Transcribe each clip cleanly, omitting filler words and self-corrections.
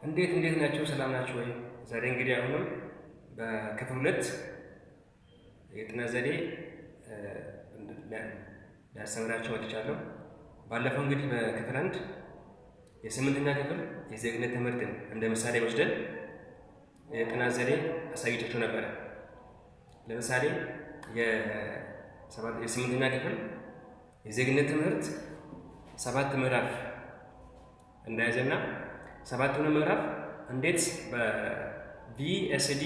እንዴት እንዴት ናቸው? ሰላም ናቸው ወይ? ዛሬ እንግዲህ አሁንም በክፍል ሁለት የጥናት ዘዴ ላስተምራችሁ መጥቻለሁ። ባለፈው እንግዲህ በክፍል አንድ የስምንተኛ ክፍል የዜግነት ትምህርትን እንደ ምሳሌ ወስደን የጥናት ዘዴ አሳይቻችሁ ነበረ። ለምሳሌ የስምንተኛ ክፍል የዜግነት ትምህርት ሰባት ምዕራፍ እንደያዘና ሰባቱን ምዕራፍ እንዴት በ VSD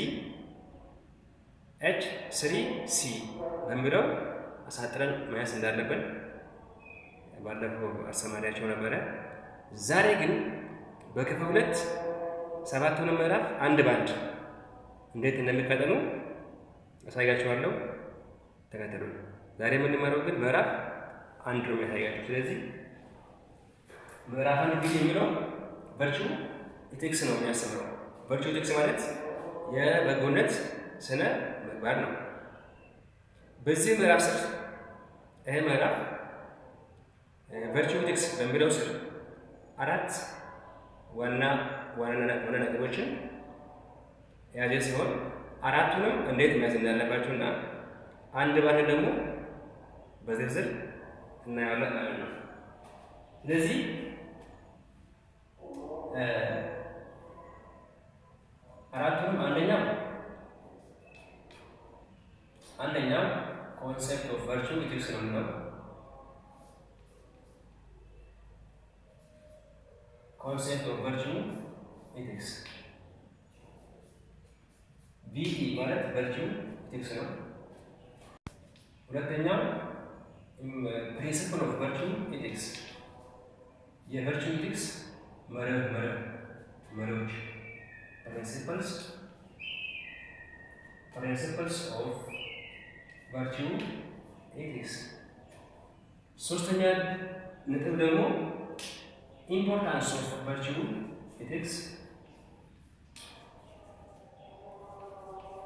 H 3 C በሚለው አሳጥረን መያዝ እንዳለብን ባለፈው አስተምሬያችሁ ነበረ። ዛሬ ግን በክፍል ሁለት ሰባቱን ምዕራፍ አንድ ባንድ እንዴት እንደሚፈተኑ አሳያችኋለሁ። ተከተሉ። ዛሬ የምንማረው ግን ምዕራፍ አንድ ነው የሚያሳያችሁ። ስለዚህ ምዕራፍ አንድ እንግዲህ የሚለው virtue ethics ነው የሚያስተምረው። Virtue ethics ማለት የበጎነት ስነ ምግባር ነው። በዚህ ምዕራፍ ስር፣ ይህ ምዕራፍ virtue ethics በሚለው ስር አራት ዋና ዋና ዋና ነጥቦችን የያዘ ሲሆን አራቱንም እንዴት መያዝ እንዳለባችሁ እና አንድ ባንድ ደግሞ በዝርዝር እናየዋለን ማለት ነው። ስለዚህ አራቱንም አንደኛው concept of virtue ethics ነው የሚለው። Concept of virtue ethics፣ VE ማለት virtue ethics ነው። ሁለተኛው principle of virtue ethics፣ የ virtue ethics መርህ መሪዎች፣ principles of virtue ethics። ሶስተኛ ነጥብ ደግሞ importance of virtue ethics፣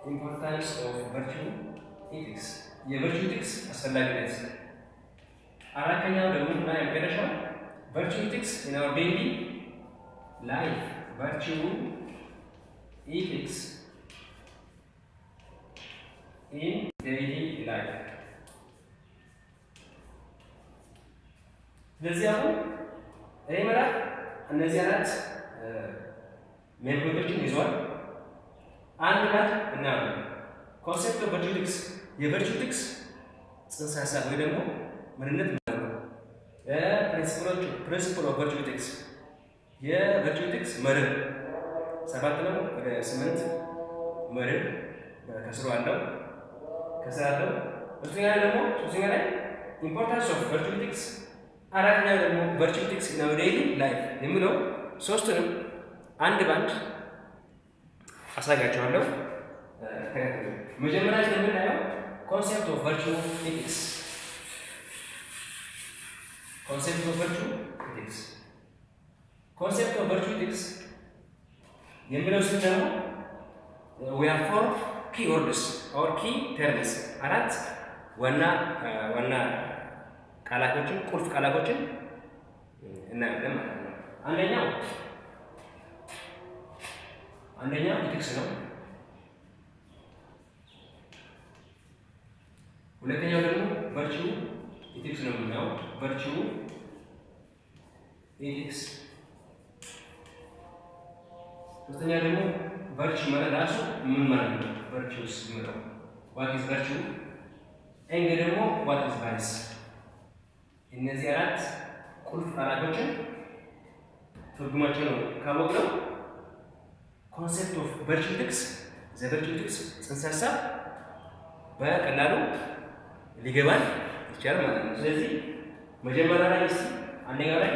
importance of virtue ethics፣ የ virtue ethics አስፈላጊነት። አራተኛው ደግሞ እና የመጨረሻው virtue ethics in our daily life፣ virtue ethics in daily life። ስለዚህ አሁን ይህ ምዕራፍ እነዚህ አራት main point ኦችን ይዟል። አንድ ባንድ እናያለን። Concept of virtue ethics፣ የ virtue ethics ጽንሰ ሀሳብ ወይ ደግሞ ምንነት ማለት ነው። Principle ኦቹ፣ principle of virtue ethics፣ የ virtue ethics መርህ ሰባት ነው፣ ወደ ስምንት መርህ ከስሩ አለው፣ ከስር አለው። ሶስተኛ ላይ ደግሞ፣ ሶስተኛ ላይ importance of virtue ethics፣ አራተኛ ደግሞ virtue ethics in our daily life የሚለው ሶስቱንም አንድ ባንድ አሳያችኋለሁ። ተከታተሉ። መጀመሪያ የምናየው concept of virtue ethics፣ concept of virtue ethics፣ concept of virtue ethics የሚለው ስል ደግሞ we have four key words or key terms፣ አራት ዋና ዋና ቃላቶችን፣ ቁልፍ ቃላቶችን እናያለን ማለት ነው። አንደኛው ethics ነው። ሁለተኛው ደግሞ virtue ethics ነው የምናየው፣ virtue ethics። ሶስተኛ ደግሞ virtue ማለት ራሱ ምን ማለት ነው? Virtues የሚለው፣ what is virtue and ደግሞ what is vice። እነዚህ አራት ቁልፍ ቃላቶችን ትርጉማቸው ነው ካወቅነው concept of virtue ethics፣ the virtue ethics ጽንሰ ሀሳብ በቀላሉ ሊገባን ይቻላል ማለት ነው። ስለዚህ መጀመሪያ ላይ እስቲ አንደኛው ላይ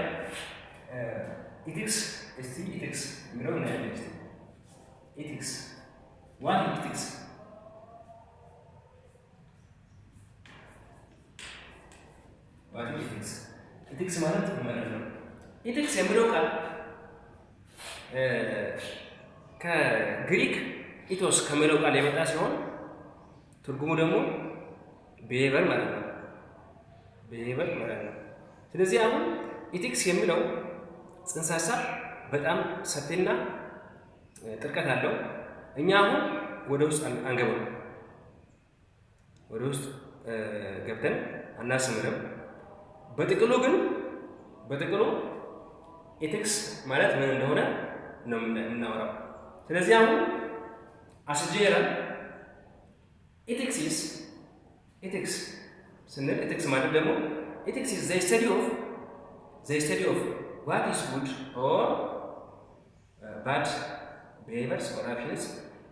ethics፣ እስቲ ethics የሚለው እናያለን። እስቲ ethics፣ what ethics፣ what ethics፣ ethics ማለት ምን ማለት ነው? Ethics የሚለው ቃል ከግሪክ ethos ከሚለው ቃል የመጣ ሲሆን ትርጉሙ ደግሞ behavior ማለት ነው። Behavior ማለት ነው። ስለዚህ አሁን ethics የሚለው ጽንሰ ሀሳብ በጣም ሰፊና ጥልቀት አለው። እኛ አሁን ወደ ውስጥ አንገባም፣ ወደ ውስጥ ገብተን አናስተምርም። በጥቅሉ ግን በጥቅሉ ethics ማለት ምን እንደሆነ ነው የምናወራው። ስለዚህ አሁን as general ethics is ethics ስንል ethics ማለት ደግሞ ethics is the study of what is good or bad behaviors or actions,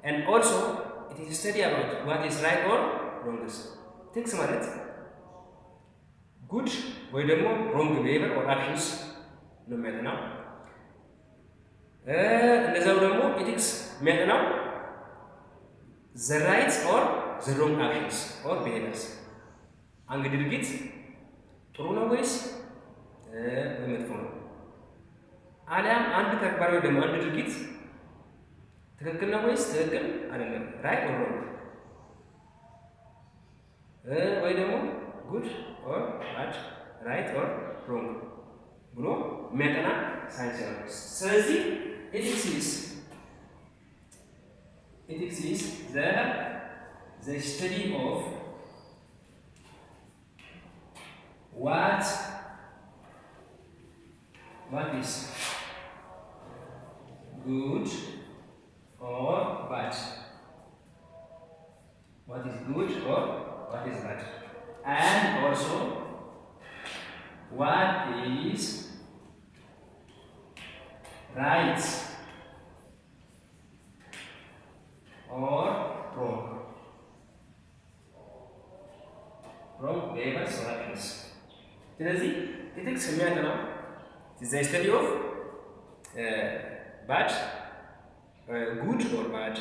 and also it is study about what is right or wrongs። Ethics ማለት good ወይ ደግሞ wrong behavior or actions ነው የሚያጠናው። እንደዛው ደግሞ ethics የሚያጠናው the right or the wrong actions or behaviors፣ አንድ ድርጊት ጥሩ ነው ወይስ መጥፎ ነው፣ አሊያም አንድ ተግባር ወይ ደግሞ አንድ ድርጊት ትክክል ነው ወይስ ትክክል አይደለም፣ right or wrong ወይ ደግሞ good or bad፣ right or wrong ብሎ የሚያጠና ሳይንስ ነው። ስለዚህ ethics is the study of what is good or bad, what is good or what is bad, and also what is right or wrong behaviors or actions። ስለዚህ ethics የሚያጠናው the study of bad good or bad,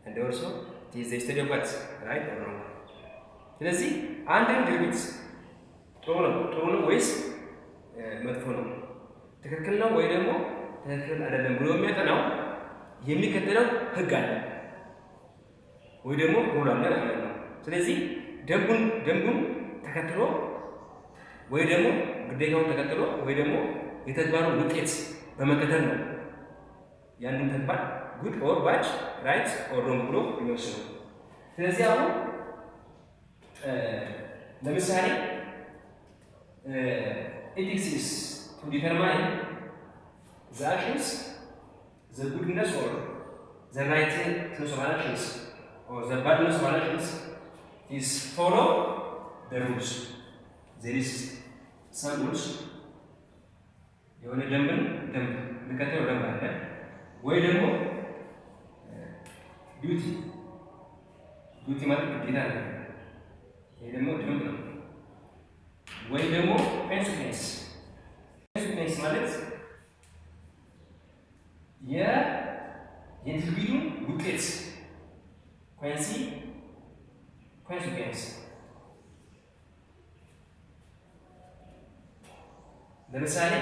and also the study of what right or wrong። ስለዚህ አንድን ድርጊት ጥሩ ነው ወይስ መጥፎ ነው፣ ትክክል ነው ወይ ደግሞ ትክክል አይደለም ብሎ የሚያጠናው የሚከተለው ህግ አለ ወይ ደግሞ rule አለ ማለት ነው። ስለዚህ ደንቡን ተከትሎ ወይ ደግሞ ግዴታውን ተከትሎ ወይ ደግሞ የተግባሩን ውጤት በመከተል ነው ያንን ተግባር good or bad፣ right or wrong ብሎ የሚወስነው። ስለዚህ አሁን ለምሳሌ ethics is to determine the actions, the goodness or the rightness of actions or the badness of actions, is follow the rules. There is some rules፣ የሆነ ደንብ የሚከተለው ደንብ አለ ወይ ደግሞ duty። Duty ማለት ግዴታ ነው። ይሄ ደግሞ ደንብ ነው። ወይ ደግሞ consequence። Consequence ማለት የድርጊቱን ውጤት consequence። ለምሳሌ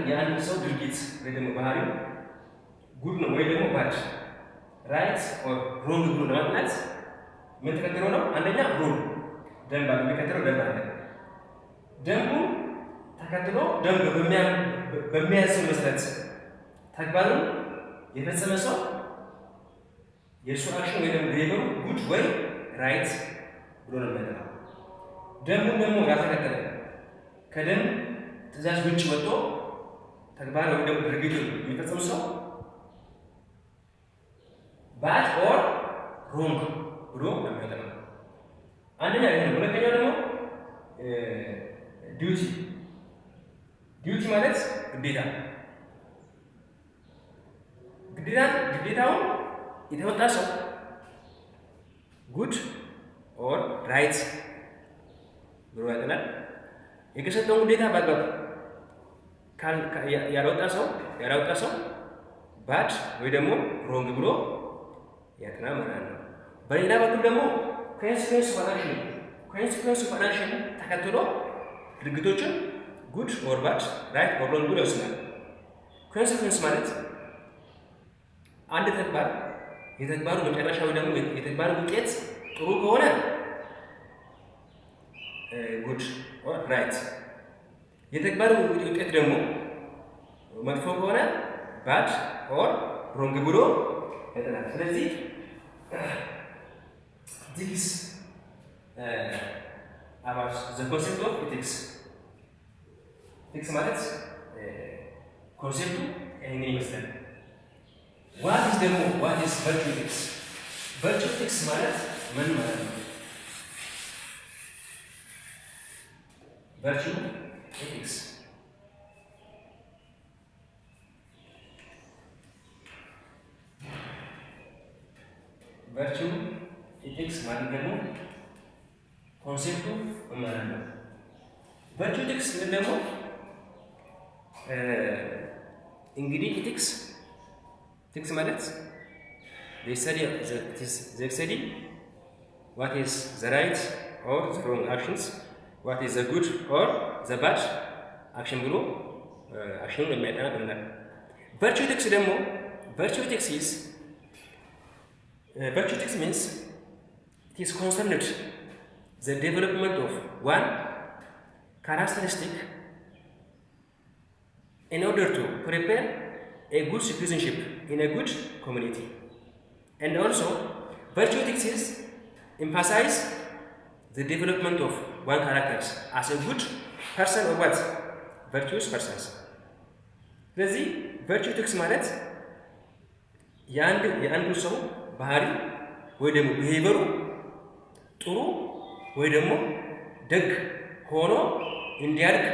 የአንድ ሰው ድርጊት ወይ ደግሞ ባህሪው good ነው ወይ ደግሞ bad፣ right or wrong ብሎ ለማጥናት ምን ተከትሎ ነው? አንደኛ rule ደንብ አለ፣ የሚከተለው ደንብ አለ። ደንቡ ተከትሎ ደንብ በሚያዘው መሰረት ተግባሩን የፈጸመ ሰው የእሱ action ወይ ደግሞ behavior ኡ good ወይ right ብሎ ነው የሚያጠናው። ደንቡን ደግሞ ያልተከተለ፣ ከደንብ ትእዛዝ ውጭ ወጥቶ ተግባር ወይ ደግሞ ድርጊቱን የሚፈጽም ሰው bad or wrong ብሎ ነው የሚያጠናው። አንደኛ ይሄ ነው። ሁለተኛው ደግሞ duty። Duty ማለት ግዴታ። ግዴታውን የተወጣ ሰው good or right ብሎ ያጠናል። የተሰጠውን ግዴታ በአግባብ ያልወጣ ሰው bad ወይ ደግሞ wrong ብሎ ያጠናል ማለት ነው። በሌላ በኩል ደግሞ consequence of action ተከትሎ ድርጊቶችን good or bad፣ right or wrong ብሎ ይወስናል። Consequence ማለት አንድ ተግባር የተግባሩ መጨረሻ ወይ ደግሞ የተግባሩ ውጤት ጥሩ ከሆነ good or right፣ የተግባሩ ውጤት ደግሞ መጥፎ ከሆነ Bad or wrong ብሎ ያጠናል። ስለዚህ this about the concept of ethics። Ethics ማለት concept ኡ ይህንን ይመስላል። What is ደግሞ what is virtue ethics? Virtue ethics ማለት ምን ማለት ነው? Virtue ethics, virtue ethics ማለት ደግሞ concept ኡ ምን ማለት ነው? Virtue ethics ስንል ደግሞ እንግዲህ ethics ማለት study what is the right or the wrong actions, what is the good or the bad action ብሎ action ኑን የሚያጠና ብለናል። Virtue ethics ደግሞ virtue ethics means it is concerned the development of one characteristic in order to prepare a good citizenship in a good community. And also, virtue ethics is emphasize the development of one characters as a good person or what? Virtuous persons. ስለዚህ virtue ethics ማለት የአንዱ ሰው ባህሪ ወይ ደግሞ behavior ኡ ጥሩ ወይ ደግሞ ደግ ሆኖ እንዲያድግ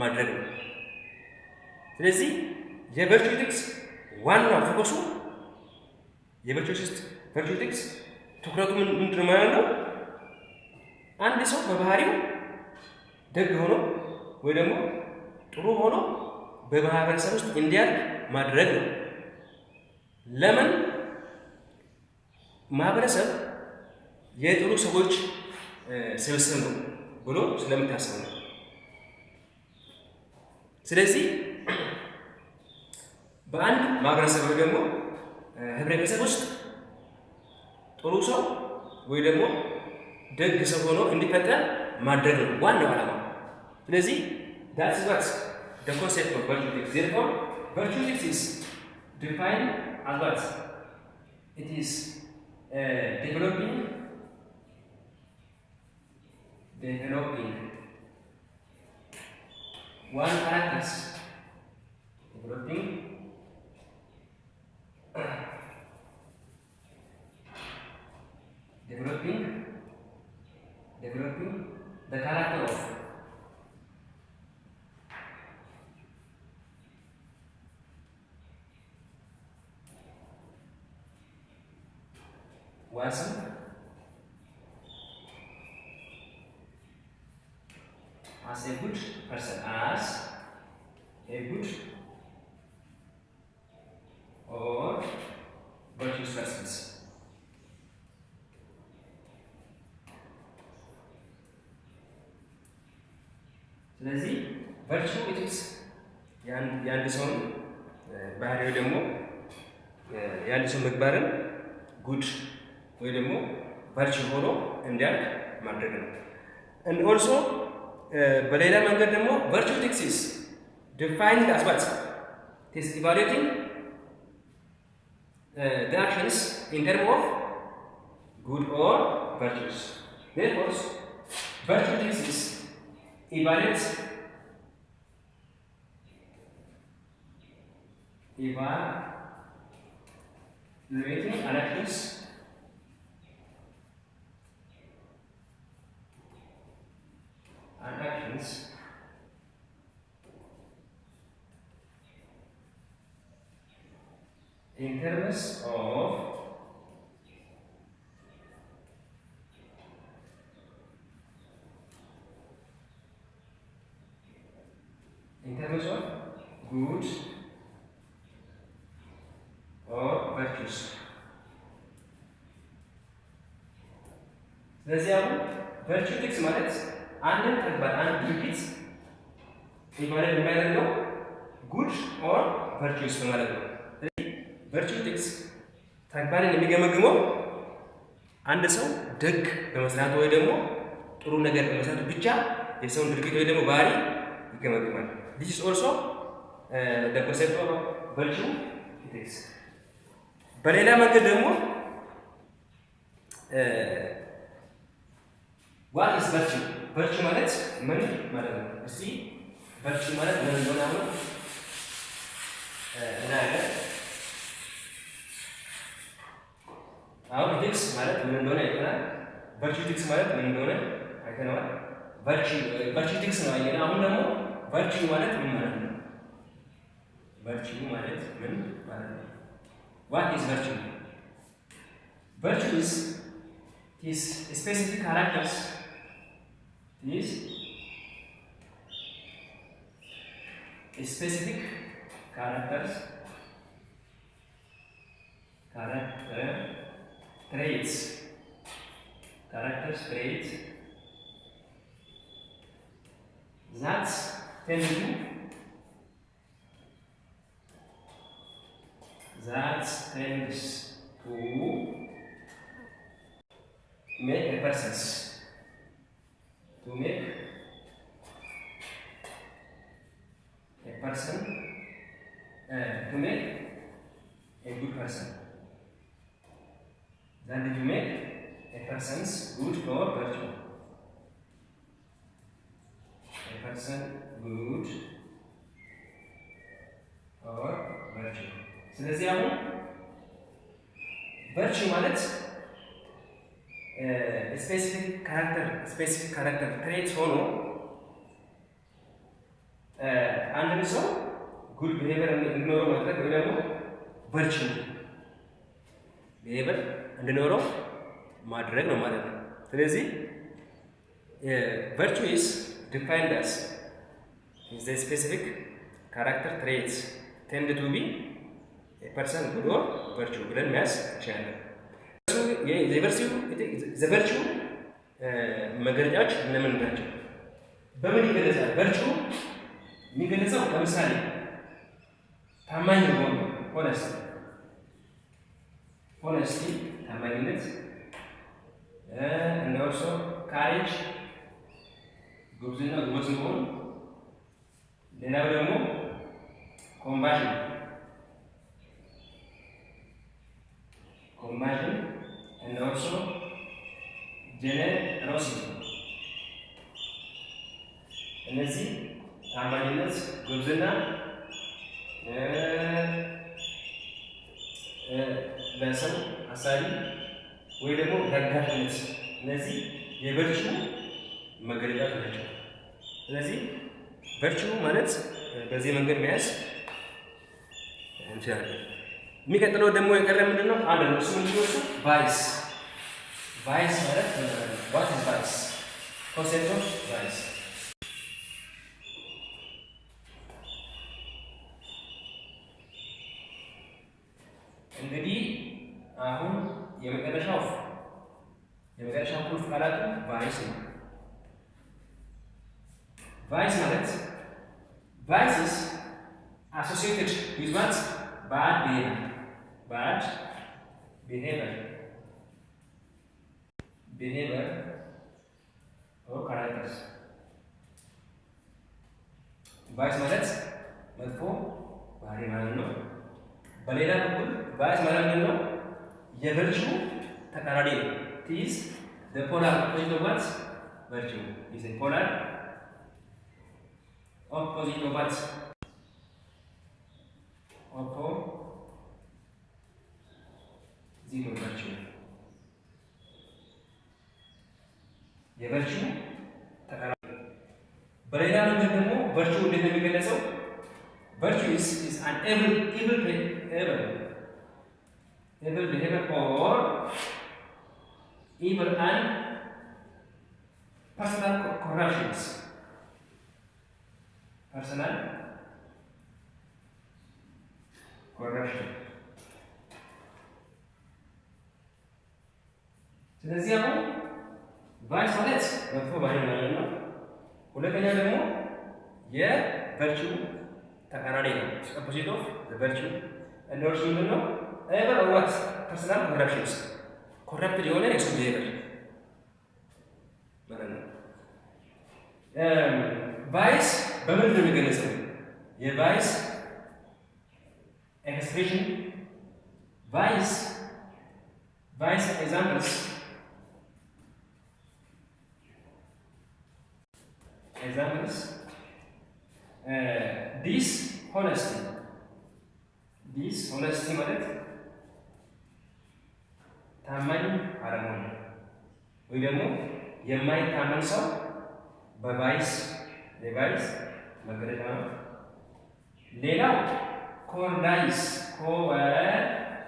ማድረግ ነው። ስለዚህ የ virtue ethics ዋናው focus ኡ የ virtue ethics ትኩረቱ ምንድን ነው ማለት ነው? አንድ ሰው በባህሪው ደግ ሆኖ ወይ ደግሞ ጥሩ ሆኖ በማህበረሰብ ውስጥ እንዲያድግ ማድረግ ነው። ለምን? ማህበረሰብ የጥሩ ሰዎች ስብስብ ነው ብሎ ስለሚታሰብ ነው። ስለዚህ በአንድ ማህበረሰብ ወይ ደግሞ ህብረተሰብ ውስጥ ጥሩ ሰው ወይ ደግሞ ደግ ሰው ሆኖ እንዲፈጠር ማድረግ ነው ዋናው ዓላማ። ስለዚህ that's what the concept of virtue ethics. Therefore, virtue ethics is defined as what? It is developing one characters, developing the character of oneself as a good person, as a good or virtuous persons. ስለዚህ virtue ethics የአንድ ሰውን ባህሪው ደግሞ የአንድ ሰው ምግባርን good ወይ ደግሞ virtue ሆኖ እንዲያድግ ማድረግ ነው። And also በሌላ መንገድ ደግሞ virtue ethics is defined as what? It is evaluating the actions in terms of good or virtues. Therefore, virtue ethics is evaluating an actions in terms of good or virtues. ስለዚህ አሁን virtue ethics ማለት አንድን ተግባር፣ አንድ ድርጊት evaluate የሚያደርገው good or virtues በማለት ነው። ስለዚህ virtue ethics ተግባርን የሚገመግመው አንድ ሰው ደግ በመስራቱ ወይ ደግሞ ጥሩ ነገር በመስራቱ ብቻ የሰውን ድርጊት ወይ ደግሞ ባህሪ ይገመግማል። This is also the concept of virtue ethics። በሌላ መንገድ ደግሞ what is virtue? Virtue ማለት ምን ማለት ነው? እስቲ virtue ማለት ምን እንደሆነ አሁን እናያለን። አሁን ethics ማለት ምን እንደሆነ አይተናል። Virtue ethics ማለት ምን እንደሆነ አይተነዋል። Virtue ethics ነው አየን። አሁን ደግሞ virtue ማለት ምን ማለት ነው? Virtue ማለት ምን ማለት ነው? What is virtue? Virtue is specific characters, is specific characters, character traits, characters traits that tend to, that tends to make a person's, to make a person, to make a good person, that to make a person's good or virtue, a person good or virtue። ስለዚህ አሁን virtue ማለት specific character, specific character trait ሆኖ አንድን ሰው good behavior እንዲኖረው ማድረግ ወይ ደግሞ virtue behavior እንዲኖረው ማድረግ ነው ማለት ነው። ስለዚህ virtue is defined as is the specific character traits tend to be person good or virtue ብለን መያዝ እንችላለን። የ virtue መገለጫዎች እነምን ናቸው? በምን ይገለጻል? Virtue የሚገለጸው ለምሳሌ ታማኝ መሆን ነው። Honesty, honesty ታማኝነት፣ and also courage ጉብዝና፣ ጎበዝ መሆን። ሌላው ደግሞ compassion, compassion and also generosity። እነዚህ ታማኝነት፣ ጉብዝና፣ ለሰው አሳቢ ወይ ደግሞ ለጋሽነት እነዚህ የ virtue መገለጫዎች ናቸው። ስለዚህ virtue ማለት በዚህ መንገድ መያዝ እንችላለን። የሚቀጥለው ደግሞ የቀረ ምንድን ነው? አንድ ነው። እሱ ምንድን ነው? እሱ vice። Vice ማለት what is vice? Concept of vice። እንግዲህ አሁን የመጨረሻው ቁልፍ ቃላቱ vice ነው። Vice ማለት vice is associated with what? Bad behavior, bad behavior, behavior or characters። Vice ማለት መጥፎ ባህሪ ማለት ነው። በሌላ በኩል vice ማለት ምንድን ነው? የ virtue ተቃራኒ ነው። Is the polar opposite of what? Virtue is a polar opposite of what? Opposite of virtue፣ የ virtue ተቃራኒ። በሌላ መንገድ ደግሞ virtue እንዴት ነው የሚገለጸው? Virtue is an evil evil evil evil behavior or evil and personal corruptions, personal corruption። ስለዚህ አሁን vice ማለት መጥፎ ባህሪ ማለት ነው። ሁለተኛ ደግሞ የ virtue ተቃራኒ ነው። Opposite of virtue and also ምንድን ነው? Evil or what? Personal corruptions፣ corrupted የሆነ የሰው behavior ማለት ነው። Vice በምንድን ነው የሚገለጸው? የ vice expression. Vice examples dishonesty. Dishonesty ማለት ታማኝ አለመሆን ወይ ደግሞ የማይታመን ሰው በ vice የ vice መገለጫ ነው። ሌላው cowardice፣ cowardice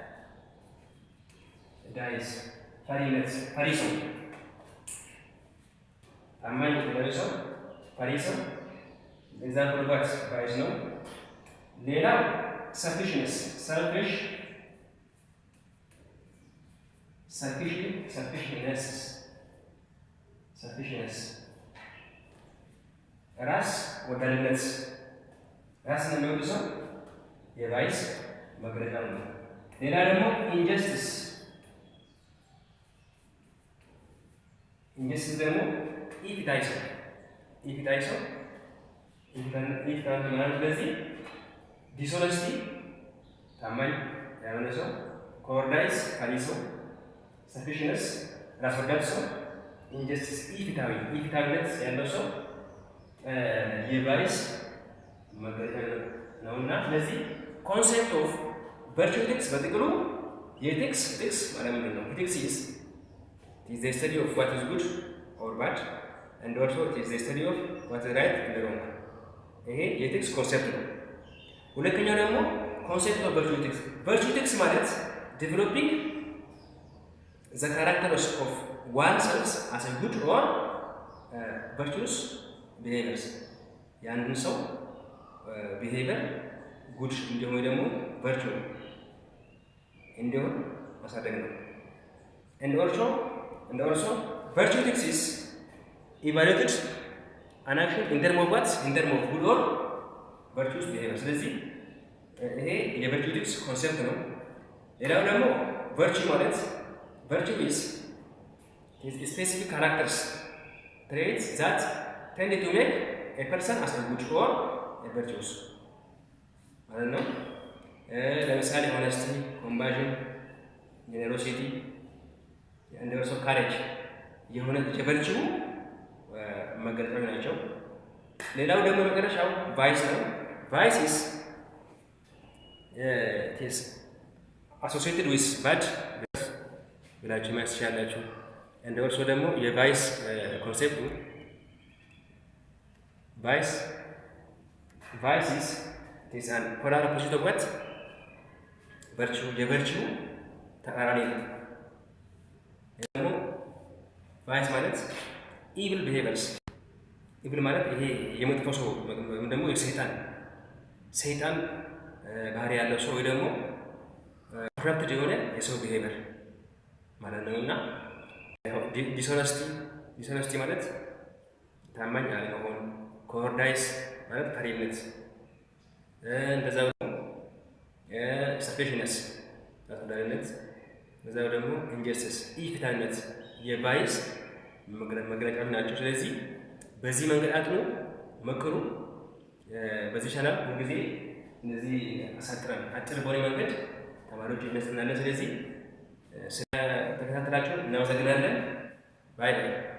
ፈሪነት፣ ፈሪ ሰው፣ ታማኝ ያልሆነ ሰው፣ ፈሪ ሰው example what vice ነው። ሌላው selfishness፣ selfishness፣ selfishness ራስ ወዳድነት፣ ራስን የሚወድ ሰው የ vice መገለጫ ነው። ሌላ ደግሞ injustice። Injustice ደግሞ ኢፍትሐዊ ሰው፣ ኢፍትሐዊ ሰው፣ ኢፍትሐዊ ማለት። ስለዚህ dishonesty ታማኝ ያልሆነ ሰው፣ cowardice ፈሪ ሰው፣ selfishness ራስ ወዳድ ሰው፣ injustice ኢፍትሐዊ፣ ኢፍትሐዊነት ያለው ሰው የ vice መገለጫ ነውና ስለዚህ concept of virtue ethics በጥቅሉ የ ethics፣ ethics ማለት ምንድን ነው? Ethics is the study of what is good or bad, and also it is the study of what is right and wrong። ይሄ የ ethics concept ነው። ሁለተኛው ደግሞ concept of virtue ethics። Virtue ethics ማለት developing the characters of oneself as a good or virtuous behaviors፣ የአንድን ሰው behavior good እንዲሆን ወይ ደግሞ virtue እንዲሆን ማሳደግ ነው። And also virtue ethics is evaluated an action in term of what? In term of good or virtuous behavior። ስለዚህ ይሄ የ virtue ethics concept ነው። ሌላው ደግሞ virtue ማለት virtue is specific characters traits that tend to make a person as a good or a virtuous ማለት ነው። ለምሳሌ honesty፣ compassion፣ generosity and also courage የሆነ የ virtue መገለጫዎች ናቸው። ሌላው ደግሞ የመጨረሻው vice ነው። Vice is associated with bad ብላችሁ ማየት ትችላላችሁ። And also ደግሞ የ vice concept ኡ vice is an polar opposite of what? Virtue። የ virtue ተቃራኒ ነው። ደግሞ vice ማለት evil behaviors። Evil ማለት ይሄ የመጥፎ ሰው ወይም ደግሞ የሰይጣን፣ ሰይጣን ባህሪ ያለው ሰው ወይ ደግሞ corrupted የሆነ የሰው behavior ማለት ነው። እና dishonesty ማለት ታማኝ አለመሆን፣ cowardice ማለት ፈሪነት፣ እንደዛ ደግሞ selfishness ራስ ወዳድነት፣ እንደዛው ደግሞ injustice ኢፍትሐዊነት የ vice መገለጫዎች ናቸው። ስለዚህ በዚህ መንገድ አጥኑ፣ መክሩ። በዚህ ቻናል ሁልጊዜ እነዚህ አሳጥረን አጭር በሆነ መንገድ ተማሪዎች እናስጠናለን። ስለዚህ ስለተከታተላችሁ እናመሰግናለን። Bye bye።